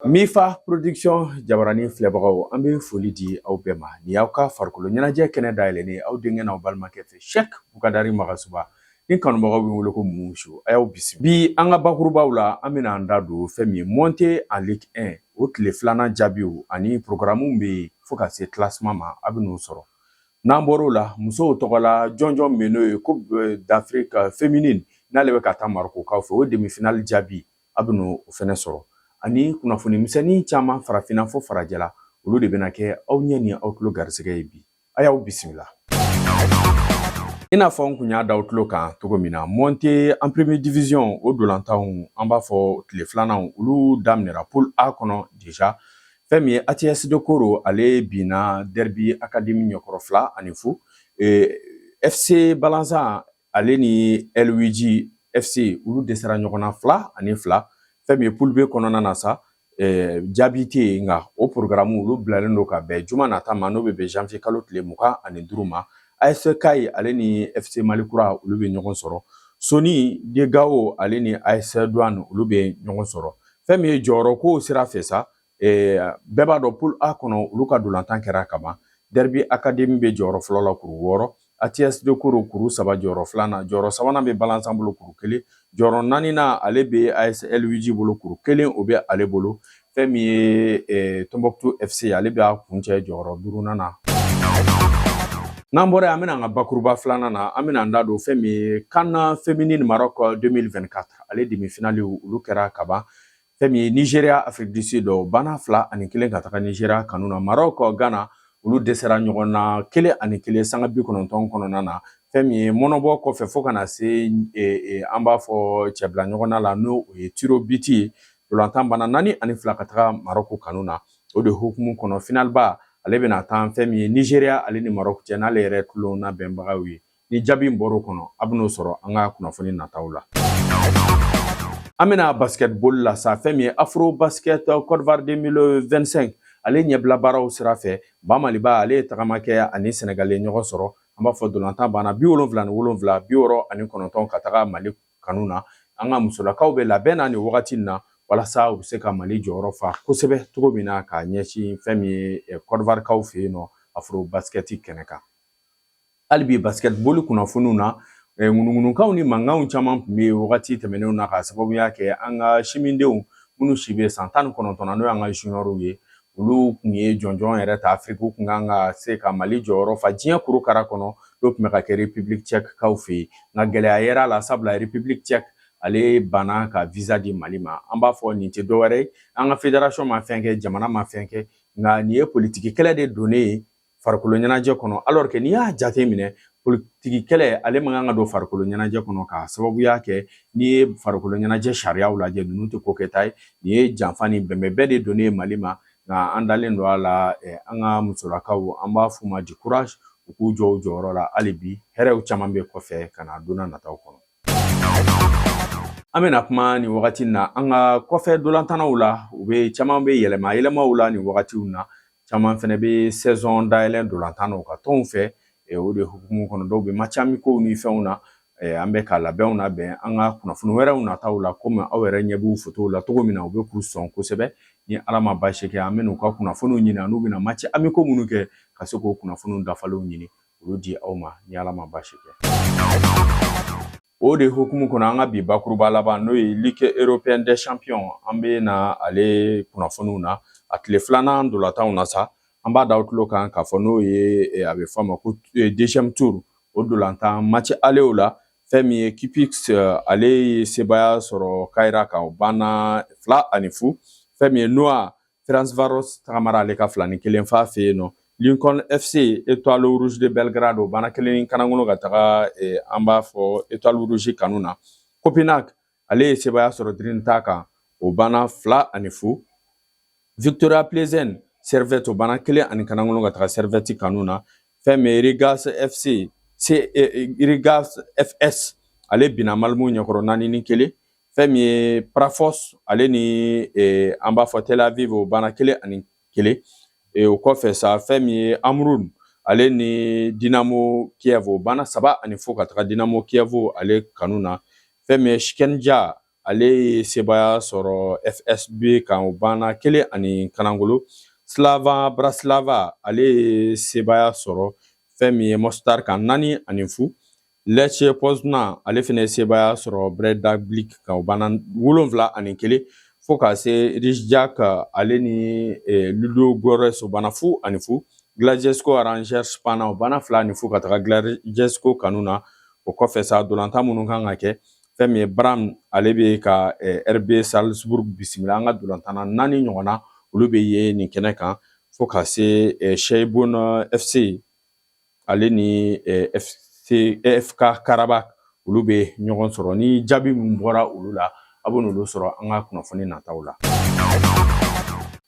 Mifa Production jabaranin filɛbagaw, an bɛ foli di aw bɛɛ ma. Nin y'aw ka farikolo ɲɛnajɛ kɛnɛ dayɛlɛnnen aw denkɛ n'aw balimakɛ fɛ, Sɛk Bukadari Magasuba ni kanubagaw bɛ wele ko Musu. A y'aw bisimila. Bi an ka bakurubaw la, an bɛna an da don fɛn min ye montée en Ligue 1, o tile filanan jaabiw ani programme bɛ yen fo ka se classement ma, a bɛ n'o sɔrɔ. N'an bɔr'o la, musow tɔgɔ la jɔnjɔn min n'o ye Coupe d'Afrique féminine, n'ale bɛ ka taa Marɔkukaw fɛ, o demi-finale jaabi, a bɛ n'o fɛnɛ sɔrɔ, ani kunnafoni misɛnnin caman farafinna fo farajɛla, olu de bɛna kɛ aw ɲɛ ni aw tulo garisɛgɛ ye bi. A y'aw bisimila. I n'a fɔ n kun y'a da aw tulo kan cogo min na, montée en première division, o dolantanw, an b'a fɔ tile filanan, olu daminɛra poule A kɔnɔ déjà. Fɛn min ye ATS de Koro, ale binna Derby Academy ɲɛkɔrɔ 2-0. FC Balanzan ale ni LWG FC, olu dɛsɛra ɲɔgɔn na 2-2. Fɛn min ye poule B kɔnɔna na sa, jaabi tɛ yen, nka o programme olu bilalen don ka bɛn juma nata ma, n'o bɛ bɛn janvier kalo tile 25 ma. AS Kayi ale ni FC Malikura, olu bɛ ɲɔgɔn sɔrɔ. Soni de Gao ale ni AS Douane, olu bɛ ɲɔgɔn sɔrɔ. Fɛn min ye jɔyɔrɔ ko sira fɛ sa, bɛɛ b'a dɔn poule A kɔnɔ, olu ka dolantan kɛra ka ban. Derby Academy bɛ jɔyɔrɔ fɔlɔ la, kuru 6. ATS de Koro, kuru 3, jɔyɔrɔ filanan. Jɔyɔrɔ sabanan bɛ Balanzan bolo, kuru 1. Jɔyɔrɔ naaninan, ale bɛ AS LUG bolo, kuru 1, o bɛ ale bolo. Fɛn min ye Tombouctou FC, ale bɛ a kuncɛ jɔyɔrɔ duurunan na. N'an bɔra yen, an bɛna an ka bakuruba filanan na. An bɛna an da don fɛn min ye CAN féminine Maroc 2024, ale demi-finale, olu kɛra ka ban. Fɛn min ye Nigeria Afrique du Sud, o banna 2-1 ka taga Nigeria kanu na. Maroc Ghana, olu dɛsɛra ɲɔgɔn na 1-1 sanga 90 kɔnɔna na. Fɛn min ye mɔnɔbɔ kɔfɛ fo ka na se, an b'a fɔ cɛbila ɲɔgɔn na, n'o ye tirs au but ye, ntolantan banna 4-2 ka taga Maroc kanu na. O de hukumu kɔnɔ, finale ba, ale bɛna taa fɛn min ye Nigeria ale ni Maroc cɛ, n'ale yɛrɛ tulon bɛnbagaw ye. Ni jaabi in bɔr'o kɔnɔ, a bɛn'o sɔrɔ an ka kunnafoni nataw la. An bɛna basketball la sa. Fɛn min ye Afro Basket Côte d'Ivoire 2025, ale ɲɛbila baaraw sira fɛ, Ba Maliba ale ye tagama kɛ ani Senegal ye ɲɔgɔn sɔrɔ. An b'a fɔ dolantan banna 77, 69 ka taga Mali kanu na. An ka musolakaw bɛ labɛn na nin wagati in na walasa u bɛ se ka Mali jɔyɔrɔ fa kosɛbɛ cogo min na, k'a ɲɛsin fɛn min ye Côte d'Ivoire kaw fɛ yen nɔ, Afro Basket kɛnɛ kan. Hali bi basketball kunnafoniw na, ŋunuŋunukanw ni mankanw caman tun bɛ yen wagati tɛmɛnenw na, k'a sababuya kɛ an ka simindenw minnu si bɛ san 19 na, n'o y'an ka juniorw ye, olu tun ye jɔnjɔn yɛrɛ ta Afiriki, u tun kan ka se ka Mali jɔyɔrɔ fa diɲɛ kurukara kɔnɔ, n'o tun bɛ ka kɛ République tchèque kaw fɛ yen. Nka gɛlɛya yera a la, sabula République tchèque ale banna ka visa di Mali ma. An b'a fɔ nin tɛ dɔwɛrɛ ye, an ka fédération ma fɛn kɛ, jamana ma fɛn kɛ, nka nin ye politiki kɛlɛ de donnen ye farikolo ɲɛnajɛ kɔnɔ, alors que n'i y'a jate minɛ, politiki kɛlɛ ale man kan ka don farikolo ɲɛnajɛ kɔnɔ, k'a sababuya kɛ n'i ye farikolo ɲɛnajɛ sariyaw lajɛ, ninnu tɛ ko kɛta ye. Nin ye janfa ni bɛnbɛn de donnen ye Mali ma. Nka an dalen don a la, an ka musolakaw, an b'a f'u ma du courage, u k'u jɔ u jɔyɔrɔ la hali bi, hɛrɛw caman bɛ kɔfɛ ka na don n'a nataw kɔnɔ. An bɛna kuma nin wagati in na an ka kɔfɛ dolantannaw la. U bɛ caman bɛ yɛlɛma yɛlɛmaw la nin wagatiw na, caman fɛnɛ bɛ saison dayɛlɛ dolantan na u ka tɔnw fɛ. O de hukumu kɔnɔ, dɔw bɛ match amicaux ni fɛnw na. An bɛ ka labɛnw labɛn an ka kunnafoni wɛrɛw nataw la. Komi aw yɛrɛ ɲɛ b'u fotow la cogo min na, u bɛ k'u sɔn kosɛbɛ. Ni Ala ma baasi kɛ, an bɛ n'u ka kunnafoniw ɲini, n'u bɛna match amicaux minnu kɛ, ka se k'o kunnafoniw dafalenw ɲini olu di aw ma, ni Ala ma baasi kɛ. O de hukumu kɔnɔ, an ka bi bakuruba laban, n'o ye Ligue européenne des champions, an bɛ na ale kunnafoniw na a tile filanan ntolantanw na sa. An b'a da aw tulo kan k'a fɔ n'o ye, a bɛ fɔ a ma ko deuxième tour, o ntolantan match aller la, fɛn min ye Kipix, ale ye sebaaya sɔrɔ Kayira kan, o banna 2-0. Fɛn min ye Noa, Ferencvaros tagamara ale ka 2-1 f'a fɛ yen nɔ. Lincoln FC, Étoile Rouge de Belgrade, o banna kelen kanangolo ka taga, an b'a fɔ Étoile Rouge kanu na. Copenhague ale ye sebaaya sɔrɔ Drita kan, o banna 2-0. Victoria Plzen, Servette, o banna kelen ani kanangolo ka taga Servette kanu na. Fɛn min ye Rigas FC, C, Rigas FS, ale binna Malmo ɲɛkɔrɔ 4-1. Fɛn min ye Pafos ale ni, an b'a fɔ Tel Aviv, o banna 1-1. O kɔfɛ sa, fɛn min ye Hamrun ale ni Dinamo Kiev, o banna 3-0 ka taga Dinamo Kiev ale kanu na. Fɛn min ye Shkendija ale ni Dinamo Zagreb, o banna 1-1. Ale ye sebaaya sɔrɔ FSB kan, o banna 1-0. Slovan Bratislava, ale ye sebaaya sɔrɔ fɛn min ye Mostar kan, 4-0. Lech Poznan, ale fana ye sebaaya sɔrɔ Breidablik kan, o banna 7-1. Fo ka se Rijeka, ale ni Ludogorets, o banna 0-0. Glasgow Rangers fana, o banna 2-0 ka taga Glasgow kanu na. O kɔfɛ sa, dolantan minnu kan ka kɛ, fɛn min ye Brann, ale bɛ ka RB Salzburg bisimila. An ka dolantanna naani ɲɔgɔn na, olu bɛ ye nin kɛnɛ kan. Fo ka se Shelbourne FC, ale ni FC FK Qarabag, olu bɛ ɲɔgɔn sɔrɔ. Ni jaabi min bɔra olu la, a bɛ n'olu sɔrɔ an ka kunnafoni nataw la.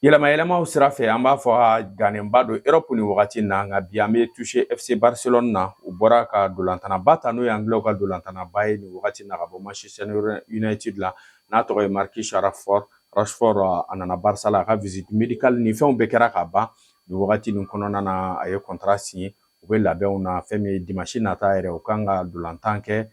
Yɛlɛma yɛlɛmaw sira fɛ, an b'a fɔ a gannenba don Europe ni wagati na, nka bi an bɛ toucher FC Barcelone na. U bɔra ka dolantanaba ta, n'o ye Anglais ka dolantanaba ye nin wagati na, ka bɔ Manchester United la, n'a tɔgɔ ye Marcus Rashford. Rashford, a nana Barca la, a ka visite médicale ni fɛnw bɛɛ kɛra ka ban nin wagati nin kɔnɔna na. A ye contrat signé, u bɛ labɛnw na. Fɛn min ye dimanche nata yɛrɛ, u kan ka dolantan kɛ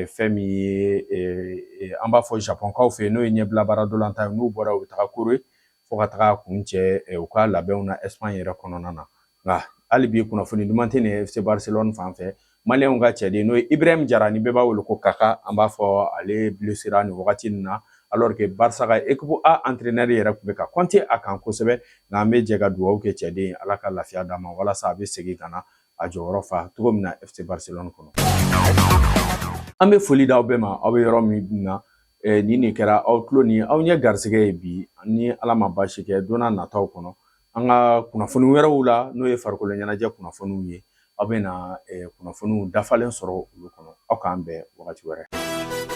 fɛn min ye an b'a fɔ Japonkaw fɛ yen, n'o ye ɲɛbila baara dolantan ye. N'u bɔra, u bɛ taga Corée fo ka taga kun cɛ u ka labɛnw na Espagne yɛrɛ kɔnɔna na. Nka hali bi, kunnafoni duman tɛ nin FC Barcelone fan fɛ. Maliyɛnw ka cɛden, n'o ye Ibrahim Jara, ni bɛɛ b'a wele ko Kaka, an b'a fɔ ale blessera nin wagati nin na, alors que Barça ka équipe A entraîneur yɛrɛ tun bɛ ka compter a kan kosɛbɛ. Nka an bɛ jɛ ka dugawu kɛ cɛden ye, Ala ka lafiya d'a ma, walasa a bɛ segin ka na a jɔyɔrɔ fa cogo min na FC Barcelone kɔnɔ. An bɛ foli d'aw bɛɛ ma, aw bɛ yɔrɔ min na. Nin de kɛra aw tulo ni aw ɲɛ garisɛgɛ ye bi. Ni Ala ma baasi kɛ, don n'a nataw kɔnɔ, an ka kunnafoni wɛrɛw la, n'o ye farikolo ɲɛnajɛ kunnafoniw ye, aw bɛ na kunnafoniw dafalen sɔrɔ olu kɔnɔ. Aw k'an bɛn wagati wɛrɛ.